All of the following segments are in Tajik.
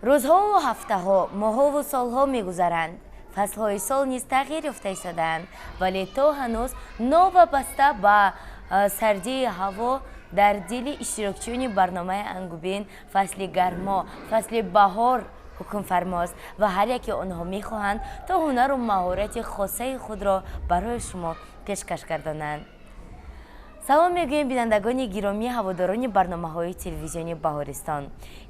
Рӯзҳову ҳафтаҳо, моҳову солҳо мегузаранд. Фаслҳои сол низ тағйир ёфта истодаанд, вале то ҳанӯз новобаста ба сардии ҳаво дар дили иштирокчиёни барномаи Ангубин фасли гармо, фасли баҳор ҳукмфармост ва ҳар яке онҳо мехоҳанд то ҳунару маҳорати хосаи худро барои шумо пешкаш гардонанд. Салом мегӯем бинандагони гиромии ҳаводорони барномаҳои телевизиони Баҳористон.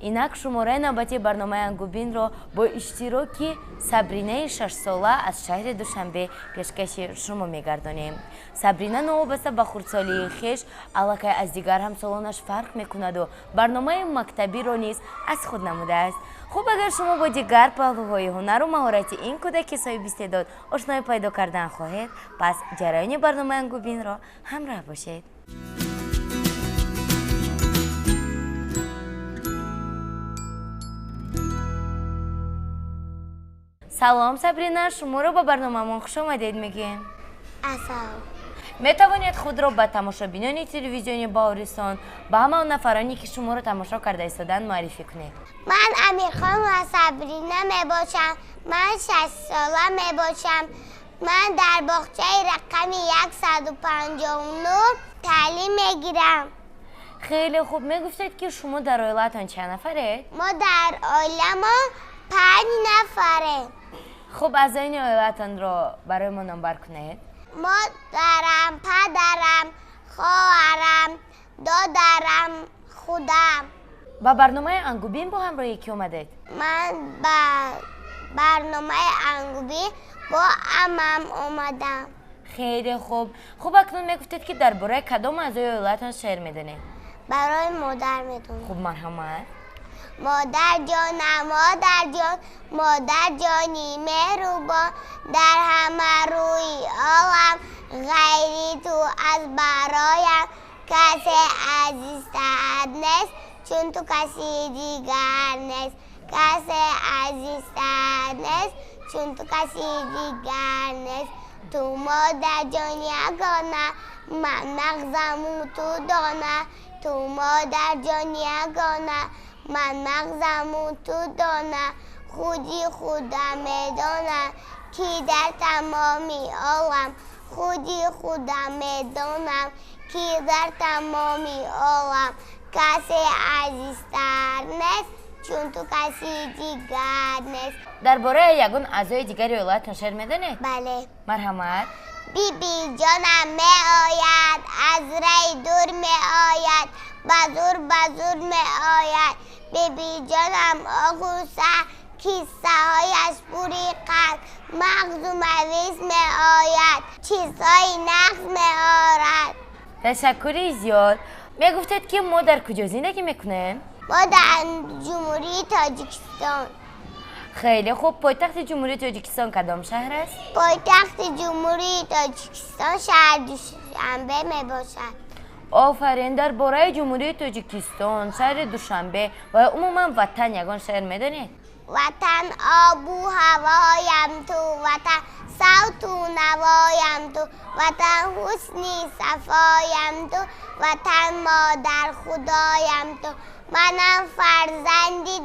Инак шумораи навбати барномаи Ангубинро бо иштироки Сабринаи шашсола аз шаҳри Душанбе пешкаши шумо мегардонем. Сабрина новобаста ба хурдсолии хеш аллакай аз дигар ҳамсолонаш фарқ мекунаду барномаи мактабиро низ аз худ намудааст. Хуб, агар шумо бо дигар паҳлӯҳои ҳунару маҳорати ин кӯдаки соҳиби истеъдод ошноӣ пайдо кардан хоҳед, пас ҷараёни барномаи Ангубинро ҳамроҳ бошед. Салом, Сабрина, шуморо ба барномаамон хуш омадед мегӯем. Ассалом. Метавонед худро ба тамошобинони телевизиони Баҳористон, ба ҳама он нафароне ки шуморо тамошо карда истодаанд муаррифӣ кунед. Ман Амирхон ва Сабрина мебошам. Ман 6 сола мебошам. Ман дар боғчаи рақами 159 таълим мегирам. Хеле хуб. Мегуфтед, ки шумо дар оилаатон чанд нафаред? Мо дар оиламон панҷ нафарем. Хуб, аъзоини оилаатонро барои мо номбар кунед. Модарам, падарам, хоҳарам, додарам, худам. Ба барномаи Ангубин бо ҳамроҳи кӣ омадед? Ман ба барномаи Ангубин бо амам омадам. Хеле хуб. Хуб, акнун мегуфтед, ки дар бораи кадом аъзои оилаатон шеър медонед? Барои модар медонам. Хуб, марҳамат. Модар ҷонам, модар ҷон, модар ҷони меҳрубон, дар ҳама рӯи олам ғайри ту аз бароям касе азизтар нест, чун ту каси дигар нест, касе азизтар нест, чун ту каси дигар нест. Ту модарҷон ягона, ман мағзаму ту дона, ту модарҷон ягона, ман мағзаму ту дона, худи худа медонам, ки дар тамоми олам, худи худа медонам, ки дар тамоми олам касе азизтар нест, чун ту каси дигар нест. Дар бораи ягон аъзои дигари оилаатон шеър медонед? Бале. Марҳамат. Биби ҷонам меояд, аз раи дур меояд, ба зур, ба зур меояд. Биби ҷонам оғӯса, киссаҳояш пури қанд, мағзу мавиз меояд, чизҳои нағз меорад. Ташаккури зиёд. Мегуфтед, ки мо дар куҷо зиндагӣ мекунем? Мо дар Ҷумҳурии Тоҷикистон. Хеле хуб. Пойтахти Ҷумҳурии Тоҷикистон кадом шаҳр аст? Пойтахти Ҷумҳурии Тоҷикистон шаҳри Душанбе мебошад. Офарин. Дар бораи Ҷумҳурии Тоҷикистон, шаҳри Душанбе ва умуман ватан ягон шеър медонед? Ватан обу ҳавоям ту, ватан савту навоям ту, ватан ҳусни сафоям ту, ватан модар худоям ту. Манам фарзанди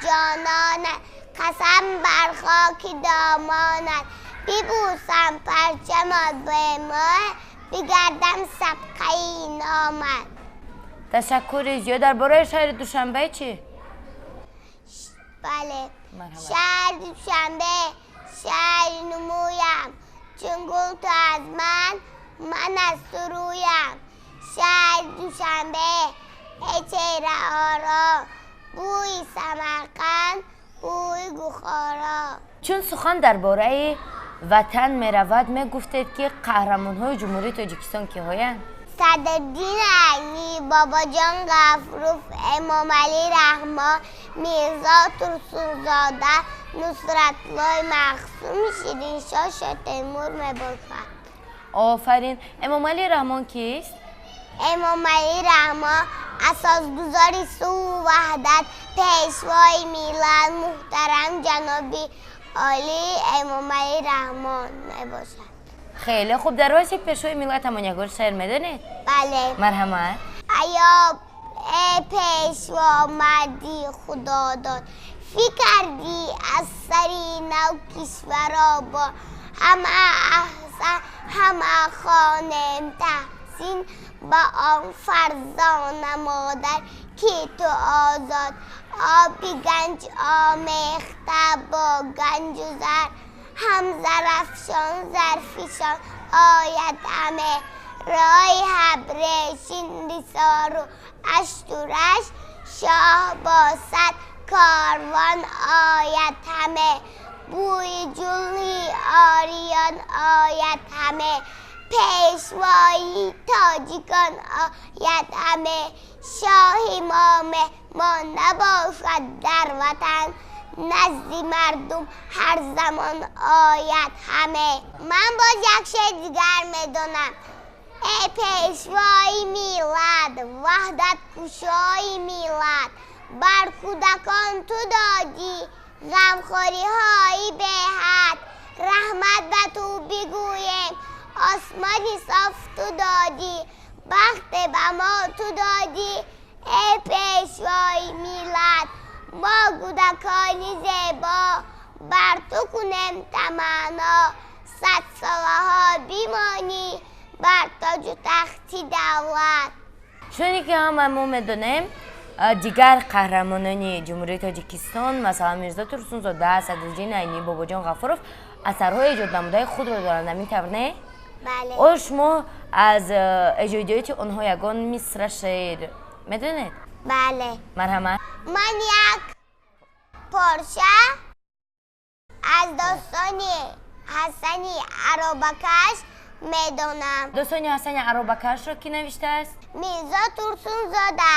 ҷононат, қасам бар хоки домонат, бибӯсам парчамат бемоҳ, бигардам садқаи номат. Ташаккури зиёд. Дар бораи шаҳри Душанбе чӣ? Бале. Шаҳри Душанбе, шаҳри нумӯям, чун гул ту аз ман, ман аз ту рӯям. Шаҳри Душанбе, эй чеҳраоро, бӯи Самарқанд, бӯи Бухоро. Чун сухан дар бораи ватан меравад, мегуфтед, ки қаҳрамонҳои Ҷумҳурии Тоҷикистон киҳоянд? Садриддин Айнӣ, Бобоҷон Ғафуров, Эмомалӣ Раҳмон, Мирзо Турсунзода, Нусратуллои Маҳсум, Шириншоҳ Шотемур мебошад. Офарин. Эмомалӣ Раҳмон кист? Эмомалӣ Раҳмон асосгузори сулҳу ваҳдат, пешвои миллат, муҳтарам ҷаноби олӣ Эмомалӣ Раҳмон мебошад. Хеле хуб. Дар васфи пешвои миллатамон ягон шеър медонед? Бале. Марҳамат. Аё, э пешво, марди худодод, Фикардӣ аз сари нав кишваро бо ҳама аҳсан, ҳама хонем таҳсин ба он фарзона модар ки ту озод. Оби ганҷ омехта бо ганҷу зар, ҳам зарафшон зарфишон ояд ҳаме. Роҳи ҳабрешин рисору аштураш, шоҳ бо сад корвон ояд ҳаме. Бӯи ҷулҳи ориён ояд ҳаме, пешвои тоҷикон ояд ҳаме. Шоҳи мо меҳмон набошад дар ватан, назди мардум ҳар замон ояд ҳаме. Ман боз як шеър дигар медонам. Эй пешвои миллат, ваҳдаткушои миллат, бар кӯдакон ту додӣ ғамхориҳои беҳад. Раҳмат ба ту бигӯем, осмони соф ту додӣ, бахте ба мо ту додӣ. Эй пешвои миллат, мо кӯдакони зебо бар ту кунем таманно, садсолаҳо бимонӣ бар тоҷу тахти давлат. Чуне ки ҳама мо медонем, дигар қаҳрамонони Ҷумҳурии Тоҷикистон, масалан Мирзо Турсунзода, Садриддин Айнӣ, Бобоҷон Ғафуров асарҳои эҷоднамудаи худро доранд, ҳамин тавр не? Бале. Оё шумо аз эҷодиёти онҳо ягон мисра шеър медонед? Бале. Марҳамат. Ман як порча аз достони Ҳасани Аробакаш медонам. Достони Ҳасани Аробакашро кӣ навиштааст? Мирзо Турсунзода.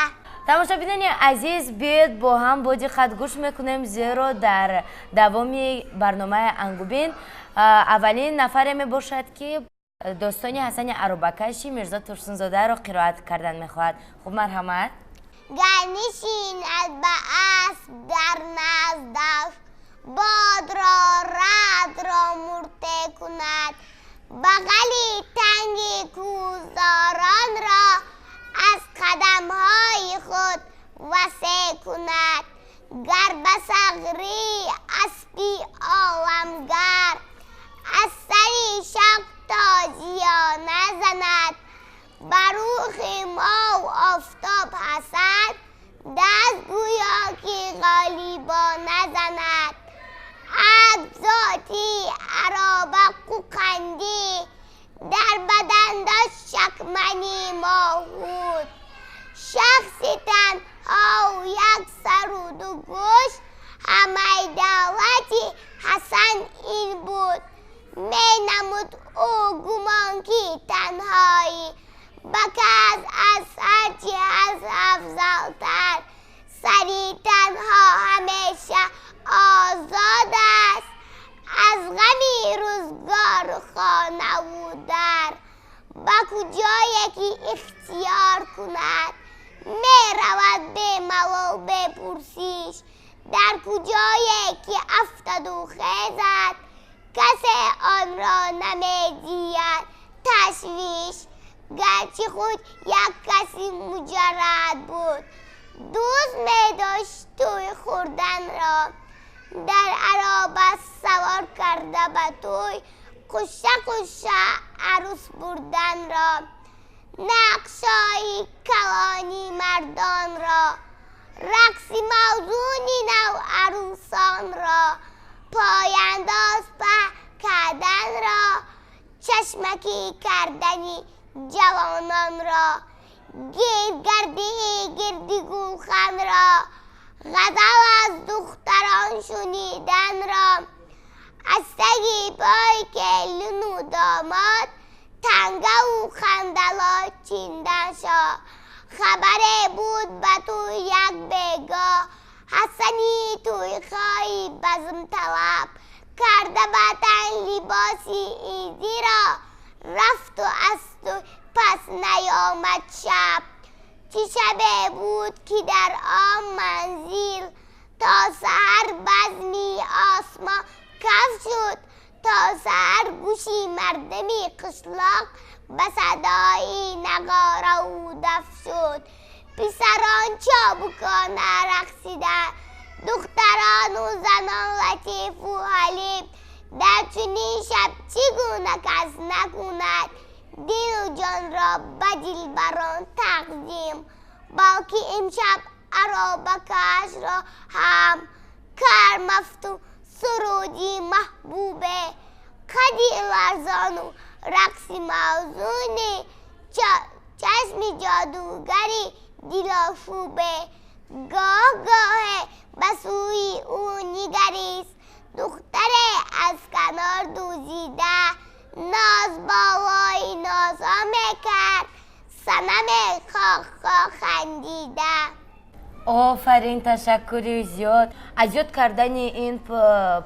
Тамошобинони азиз, биёед бо ҳам бо диққат гӯш мекунем, зеро дар давоми барномаи Ангубин аввалин нафаре мебошад, ки достони Ҳасани Аробакаши Мирзо Турсунзодаро қироат кардан мехоҳад. Хуб, марҳамат. Гар нишинад ба асп дар наздаш, бодро раъдро мурте кунад, бағали танги кӯзоронро аз қадамҳои худ васеъ кунад. Гар ба сағри аспи оламгар аз сари шавқ тозиёна занад, ба рухи мову офтоб ҳасад даст гӯё ки ғолибона занад. Асп зоти ароба қӯқандӣ, дар бадан дошт шакмани моҳуд. Шахси танҳову як сару ду гӯш, ҳамаи давлати Ҳасан ин буд. Менамуд ӯ гумон ки танҳоӣ ба кас аз ҳарчи ҳаст афзалтар. Сари танҳо ҳамеша озод аст аз ғами рӯзгору хонаву дар. Ба куҷое ки ихтиёр кунад, меравад бемалол бепурсиш. Дар куҷое ки афтаду хезад, касе онро намедиҳад ташвиш. Гарчи худ як каси муҷаррад буд, дӯст медошт тӯй хӯрданро. Дар ароба савор карда ба тӯй, қуша қуша арӯс бурданро. Нақшҳои калони мардонро, рақси мавзуни нав арӯсонро, пояндоз паҳн карданро, чашмакӣ кардани ҷавононро, гирдгардии гирди гулханро, ғазал аз духтарон шуниданро, аз таги пой келину домод тангаву хандало чинданшо. Хабаре буд ба тӯй як бегоҳ, Ҳасани тӯйхоҳи базмталаб карда ба тан либоси идиро, рафту аз тӯй пас наёмад шаб. Чӣ шабе буд ки дар он манзил то саҳар базми осмон каф шуд, то саҳар гӯши мардами қишлоқ ба садои нағораву даф шуд. Писарон чобукона рақсиданд, Духтарону занон латифу ҳалим. Дар чунин шаб чӣ гуна кас накунад дилу ҷонро ба дилбарон тақдим. Балки имшаб аробакашро ҳам кар мафтун суруди маҳбубе, қади ларзону рақси мавзуни, чашми ҷодугари дилошӯбе. Гоҳ-гоҳе ба сӯи ӯ нигарист, духтаре аз канор дузида, ноз болои нозҳо мекард, санаме хоҳ-хоҳ хандида. Офарин, ташаккури зиёд. Аз ёд кардани ин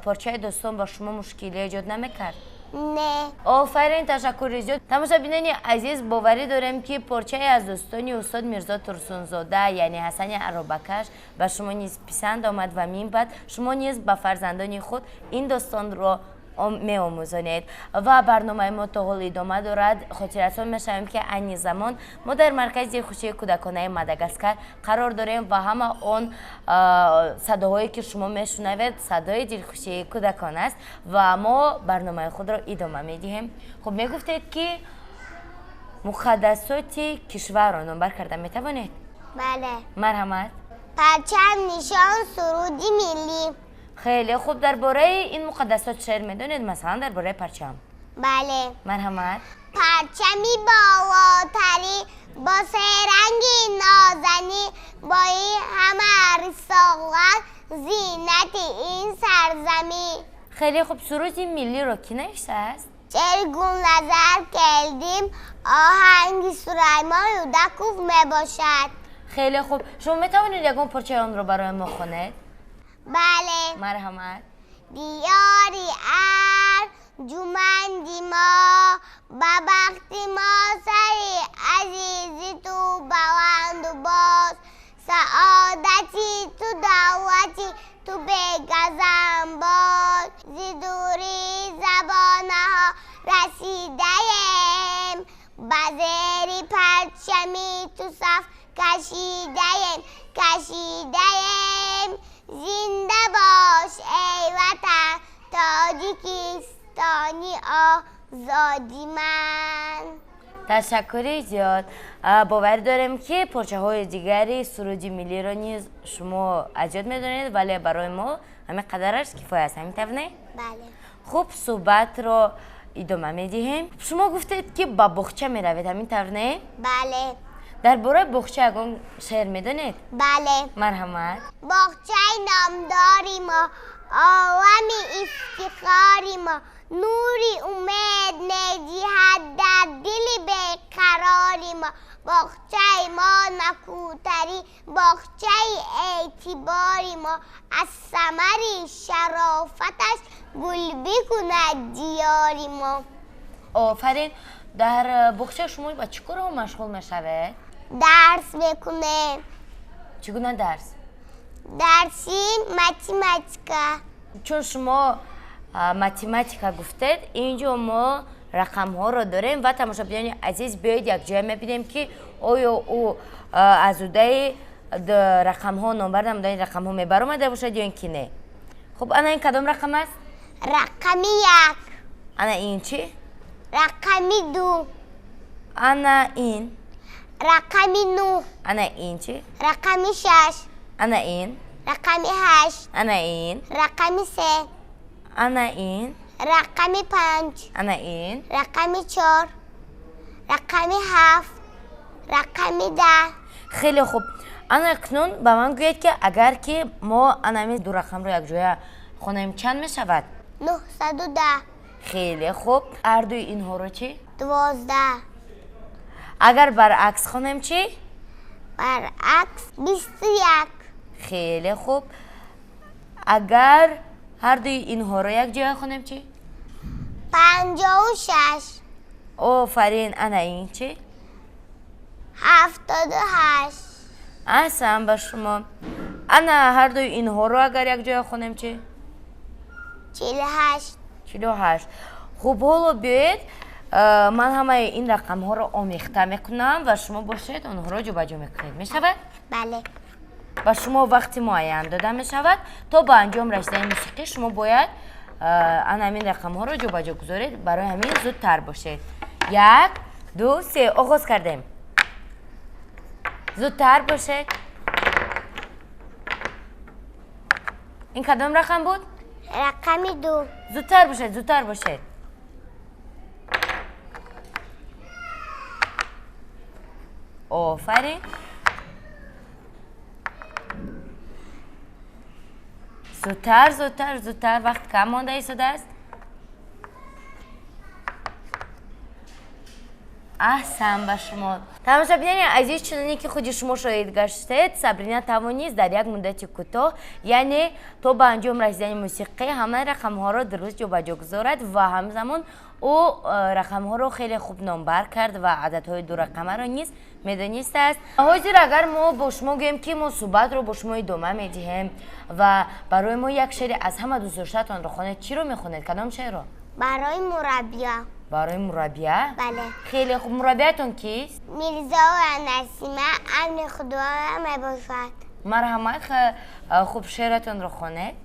порчаи достон ба шумо мушкилӣ эҷод намекард? Не. Офарин, ташаккури зиёд. Тамошобинони азиз, боварӣ дорем, ки порчае аз достони устод Мирзо Турсунзода, яъне Ҳасани аробакаш, ба шумо низ писанд омад ва мин баъд шумо низ ба фарзандони худ ин достонро меомӯзонед. Ва барномаи мо то ҳол идома дорад. Хотиррасон мешавем, ки айни замон мо дар маркази хушии кӯдаконаи Мадагаскар қарор дорем ва ҳама он садоҳое, ки шумо мешунавед, садои дилхушии кӯдакон аст ва мо барномаи худро идома медиҳем. Хуб, мегуфтед, ки муқаддасоти кишварро номбар карда метавонед? Бале. Марҳамат. Парчам, нишон, суруди миллӣ. Хеле хуб. Дар бораи ин муқаддасот шеър медонед, масалан, дар бораи парчам? Бале. Марҳамат. Парчами болотарӣ бо серанги нозанӣ, бо ин ҳама рисолат зинати ин сарзамин. Хеле хуб. Суруди миллиро кӣ навиштааст? Шеъри Гулназар Келдим, оҳанги Сулаймон Юдаков мебошад. Хеле хуб. Шумо метавонед ягон порчаи онро барои мо хонед? Бале. Марҳамат. Диёри арҷуманди мо, ба бахти мо сари азизи ту баланду боз, саодати ту, давлати ту бегазам бод. Зи дури забонаҳо расидаем, ба зери парчами ту саф кашидаем, кашидаем. Зинда бош, эй ватан, Тоҷикистони озоди ман. Ташаккури зиёд. Боварӣ дорем, ки порчаҳои дигари суруди миллиро низ шумо аз ёд медонед, вале барои мо ҳамин қадараш кифоя аст, ҳамин тавр, не? Бале. Хуб, суҳбатро идома медиҳем. Шумо гуфтед, ки ба боғча меравед, ҳамин тавр, не? Бале. Дар бораи боғча ягон шеър медонед? Бале. Марҳамат. Боғчаи номдори мо, олами ифтихори мо, нури умед медиҳад дар дили беқарори мо. Боғчаи мо накӯтарӣ, боғчаи эътибори мо, аз самари шарофаташ гул бикунад диёри мо. Офарин. Дар боғча шумо ба чӣ корҳо машғул мешавед? Дарс мекунем. Чӣ гуна дарс? Дарси математика. Чун шумо математика гуфтед, ин ҷо мо рақамҳоро дорем ва, тамошобинони азиз, биёед, якҷоя мебинем, ки оё ӯ аз уҳдаи рақамҳо, номбар намудани рақамҳо мебаромада бошад ё ин ки не. Хуб, ана ин кадом рақам аст? Рақами як. Ана ин чӣ? Рақами ду. Ана ин? Рақами нӯҳ. Ана ин чӣ? Рақами шаш. Ана ин? Рақами ҳашт. Ана ин? Рақами се. Ана ин? Рақами панҷ. Ана ин? Рақами чор, рақами ҳафт, рақами 10. Хеле хуб. Ана акнун ба ман гӯед, ки агар ки мо ана ҳамин ду рақамро якҷоя хонем, чанд мешавад? 910. Хеле хуб. Ҳардуи инҳоро чӣ? 12. Агар баръакс хонем чӣ? Баръакс 21. Хеле хуб. Агар ҳардуи инҳоро якҷоя хонем чӣ? 56. Офарин. Ана ин чӣ? 78. Аҳсан ба шумо. Ана ҳардуи инҳоро агар якҷоя хонем чӣ? 48. 48. Хуб, ҳоло биёед, ман ҳамаи ин рақамҳоро омехта мекунам ва шумо бошед, онҳоро ҷобаҷо мекунед. Мешавад? Бале. Ба шумо вақти муайян дода мешавад то ба анҷом расидани мусиқӣ шумо бояд ана ҳамин рақамҳоро ҷобаҷо гузоред. Барои ҳамин зудтар бошед. 1, 2, 3, оғоз кардем. Зудтар бошед. Ин кадом рақам буд? Рақами 2. Зудтар бошед, зудтар бошед. Офарин. Зудтар, зудтар, зудтар, вақт кам монда истодааст. Аҳсан ба шумо. Тамошобинони азиз, чуноне ки худи шумо шоҳид гаштед, Сабрина тавонист дар як муддати кӯтоҳ, яъне то ба анҷом расидани мусиқӣ, ҳамаи рақамҳоро дуруст ҷобаҷо гузорад ва ҳамзамон ӯ рақамҳоро хеле хуб номбар кард ва ададҳои дурақамаро низ медонистааст. Ҳозир агар мо бо шумо гӯем ки мо суҳбатро бо шумо идома медиҳем ва барои мо як шеъри аз ҳама дӯстдоштаатонро хонед, чиро мехонед? Кадом шеърро? Барои мураббия. Барои мураббия? Бале. Хеле хуб. Мураббиятон кист? Мирзо ва Насима амри худоро мебошад. Марҳамат, хуб шеъратонро хонед.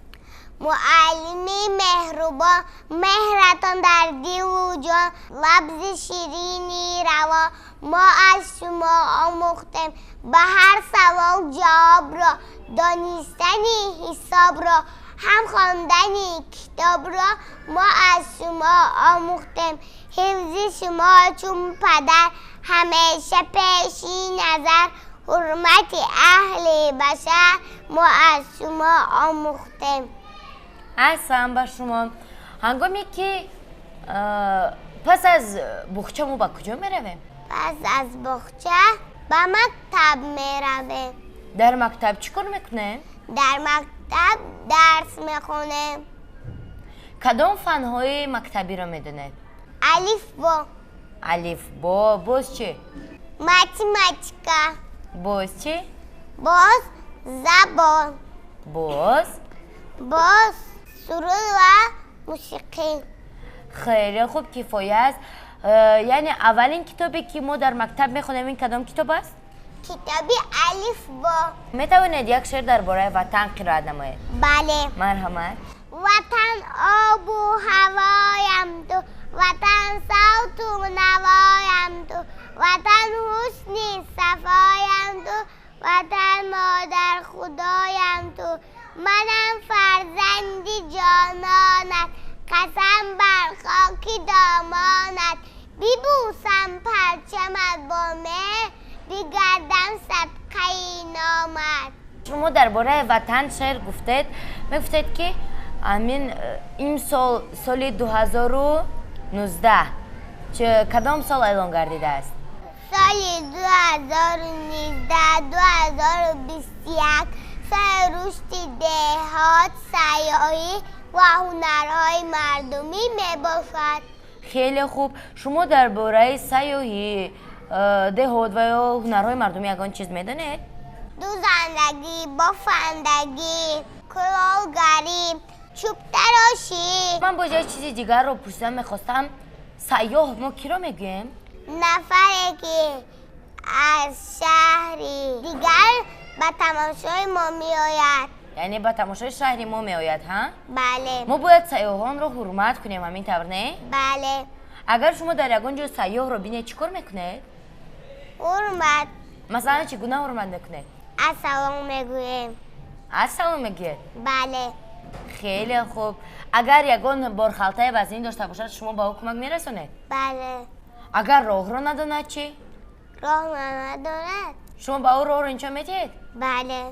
Муаллими меҳрубон, меҳратон дар дилу ҷон, лабзи ширини раво мо аз шумо омӯхтем, ба ҳар савол ҷавобро, донистани ҳисобро, ҳам хондани китобро мо аз шумо омӯхтем. Ҳифзи шумо чун падар ҳамеша пеши назар, ҳурмати аҳли башар мо аз шумо омӯхтем. Аҳсан ба шумо. Ҳангоме ки пас аз буғча мо ба куҷо меравем? Пас аз буғча ба мактаб меравем. Дар мактаб чӣ кор мекунем? Дар мактаб дарс мехонем. Кадом фанҳои мактабиро медонед? Алифбо. Алифбо. Боз чӣ? Математика. Боз чӣ? Боз забон. Боз? Боз суруд ва мусиқӣ. Хеле хуб, кифоя аст. Яъне аввалин китобе ки мо дар мактаб мехонем ин кадом китоб аст? Китоби Алифбо. Метавонед як шеър дар бораи ватан қироат намоед? Бале. Марҳамат. Ватан обу ҳавоям ту, ватан савту навоям ту, ватан ҳусни сафоям ту, ватан модар худоям ту. Манам фарзанди ҷононат, қасам бар хоки домонат, бибӯсам парчамат бо меҳр, бигардам садқаи номат. Шумо дар бораи ватан шеър гуфтед, мегуфтед ки амин имсол соли 2019 кадом сол эълон гардидааст? Соли 2019 2021 соли рушди деҳот, сайёҳӣ ва ҳунарҳои мардумӣ мебошад. Хеле хуб. Шумо дар бораи сайёҳӣ, деҳот ва ё ҳунарҳои мардумӣ ягон чиз медонед? Дузандагӣ, бофандагӣ, кулолгарӣ, чӯбтарошӣ. Ман боз як чизи дигарро пурсидан мехостам. Сайёҳ мо киро мегӯем? Нафаре ки аз шаҳри дигар ба тамошои мо меояд. Яъне ба тамошои шаҳри мо меояд, ҳа? Бале. Мо бояд сайёҳонро ҳурмат кунем, ҳамин тавр, не? Бале. Агар шумо дар ягон ҷо сайёҳро бинед, чӣ кор мекунед? Ҳурмат. Масалан, чӣ гуна ҳурмат мекунед? Ассалом мегӯем. Ассалом мегӯед? Бале. Хеле хуб. Агар ягон борхалтаи вазнин дошта бошад, шумо ба ӯ кӯмак мерасонед? Бале. Агар роҳро надонад чӣ? Роҳро надонад? Шумо ба ӯ роҳро нишон медиҳед? Бале.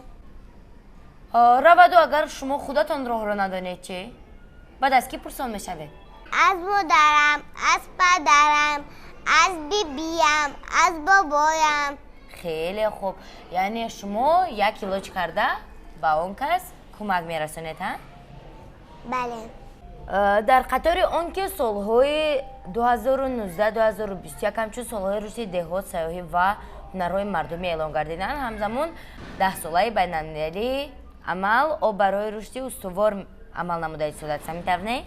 Раваду агар шумо худатон роҳро надонед чӣ? Баъд аз кӣ пурсон мешавед? Аз модарам, аз падарам, аз бибиям, аз бобоям. Хеле хуб. Яъне шумо як илоҷ карда ба он кас кӯмак мерасонед, ҳа? Бале. Дар қатори он ки солҳои 2019-2021 ҳамчун солҳои рушди деҳот, сайёҳӣ ва ҳунарҳои мардумӣ эълон гардиданд, ҳамзамон даҳсолаи байналмилалии амал об барои рушди устувор амал намуда истодааст. Ҳамин тавр, не?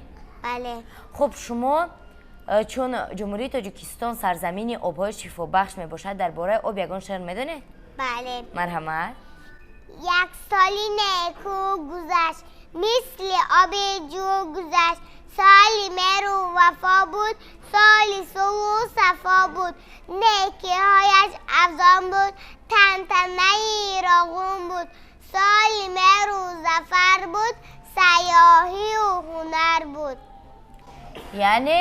Бале. Хуб, шумо чун Ҷумҳурии Тоҷикистон сарзамини обҳои шифобахш мебошад, дар бораи об ягон шеър медонед? Бале. Марҳамат. Як соли неку гузашт, мисли оби ҷӯ гузашт. Соли меҳру вафо буд, соли сулҳу сафо буд. Некиҳояш афзон буд, тантанаи Роғун буд. Соли меҳру зафар буд, сайёҳию ҳунар буд. Яъне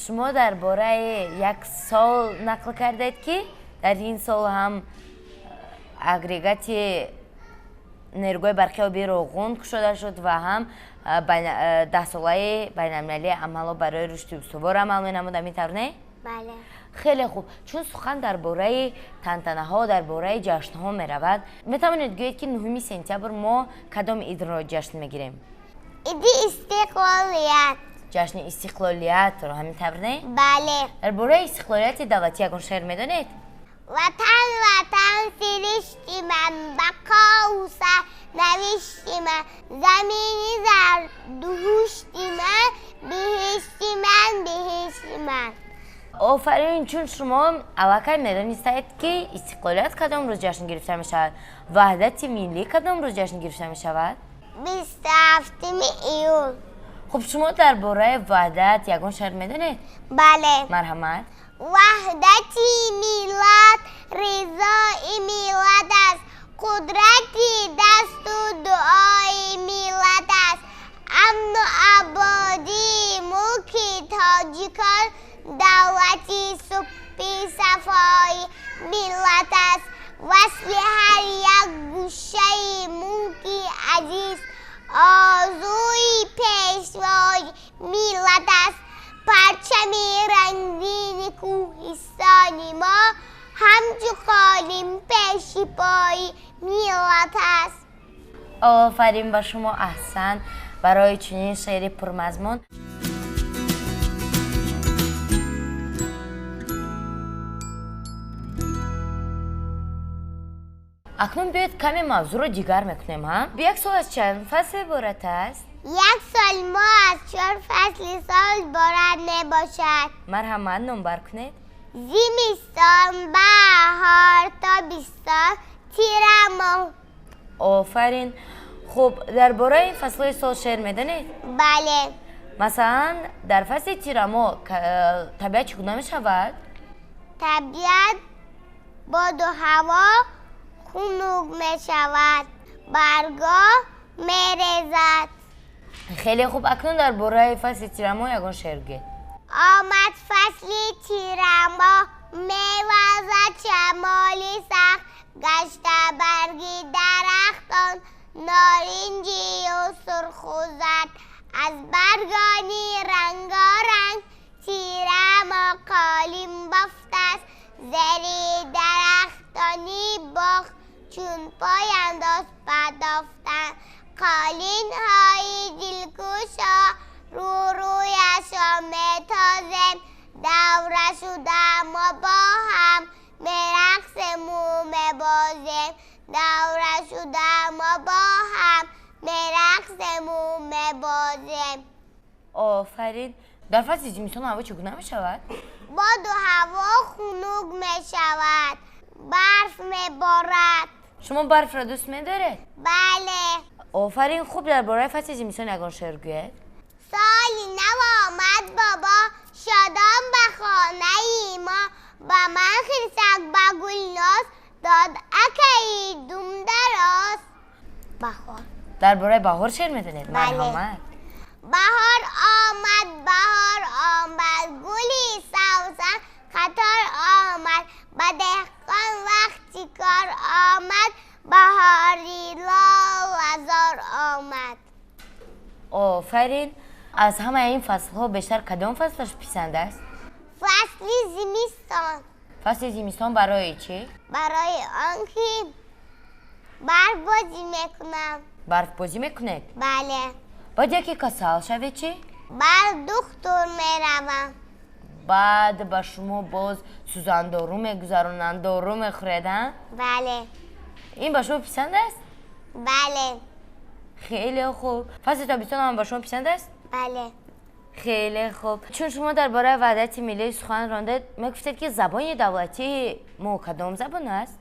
шумо дар бораи як сол нақл кардед, ки дар ин сол ҳам агрегати нерӯгоҳи барқи оби Роғун кушода шуд ва ҳам даҳсолаи байналмилалии амалҳо барои рушди устувор амал менамуд. Ҳамин тавр, не? Бале. Хеле хуб. Чун сухан дар бораи тантанаҳо, дар бораи ҷашнҳо меравад, метавонед гӯед, ки 9 сентябр мо кадом идро ҷашн мегирем? Иди истиқлолият. Ҷашни истиқлолиятро, ҳамин тавр, не? Бале. Дар бораи истиқлолияти давлатӣ ягон шеър медонед? Ватан, ватан, сиришти ман, бақову сарнавишти ман, замини зардуҳушти ман, биҳишти ман, биҳишти ман. Офарин, чун шумо аллакай медонистаед, ки истиқлолият кадом рӯз ҷашн гирифта мешавад, ваҳдати миллӣ кадом рӯз ҷашн гирифта мешавад? 27 июл. Хуб, шумо дар бораи ваҳдат ягон шеър медонед? Бале. Марҳамат. Ваҳдати миллат ризои миллат аст, қудрати дасту дуои миллат аст. Амну ободии мулки тоҷикон давлати субҳи сафои миллат аст. Васли ҳар як гӯшаи мулки азиз орзуи пешвои миллат аст. Парчами рангини кӯҳистони мо ҳамчу қолин пеши пои миллат аст. Офарин ба шумо, аҳсан барои чунин шеъри пурмазмун. Акнун биёед каме мавзӯъро дигар мекунем, ҳа? Як сол аз чанд фасл иборат аст? Як сол мо аз 4 фасли сол иборат мебошад. Марҳамат, номбар кунед. Зимистон, баҳор, тобистон, тирамоҳ. Офарин. Хуб, дар бораи фаслҳои сол шеър медонед? Бале. Масалан, дар фасли тирамоҳ табиат чӣ гуна мешавад? Табиат боду ҳаво хунук мешавад, баргҳо мерезад. Хеле хуб. Акнун дар бораи фасли тирамоҳ ягон шеър гӯед. Омад фасли тирамоҳ, мевазад шамоли сахт, гашта барги дарахтон норинҷию сурху зард. Аз баргони рангоранг тирамоҳ қолин бофтааст, зери дарахтони боғ чун пойандоз падофтанд. Қолинҳои дилкушо рӯрӯяшо метозем, давра шуда мо бо ҳам мерақсему мебозем. Давра шуда мо бо ҳам мерақсему мебозем. Офарин. Дар фасли зимистон ҳаво чӣ гуна мешавад? Боду ҳаво хунук мешавад, барф меборад. Шумо барфро дӯст медоред? Бале. Офарин. Хуб, дар бораи фасли зимистон ягон шеър гӯед. Соли нав омад бобо, шодон ба хонаи мо, ба ман хирсак ба гулноз дод акаи думдароз. Баҳор. Дар бораи баҳор шеър медонед? Бале. Марҳамат. Баҳор омад, баҳор омад, гули савсан қатор омад, ба деҳқон вақти кор омад, баҳори лолазор омад. Офарин. Аз ҳамаи ин фаслҳо бештар кадом фаслаш писанд аст? Фасли зимистон. Фасли зимистон барои чӣ? Барои он ки барфбозӣ мекунам. Барфбозӣ мекунед? Бале. Баъд яке касал шавед чӣ? Баъд духтур меравам. Баъд ба шумо боз сӯзандору мегузаронанд, дору мехӯред, ҳа? Бале. Ин ба шумо писанд аст? Бале. Хеле хуб. Фасли тобистон ҳам ба шумо писанд аст? Бале. Хеле хуб. Чун шумо дар бораи ваҳдати миллӣ сухан рондед, мегуфтед, ки забони давлатии мо кадом забон аст?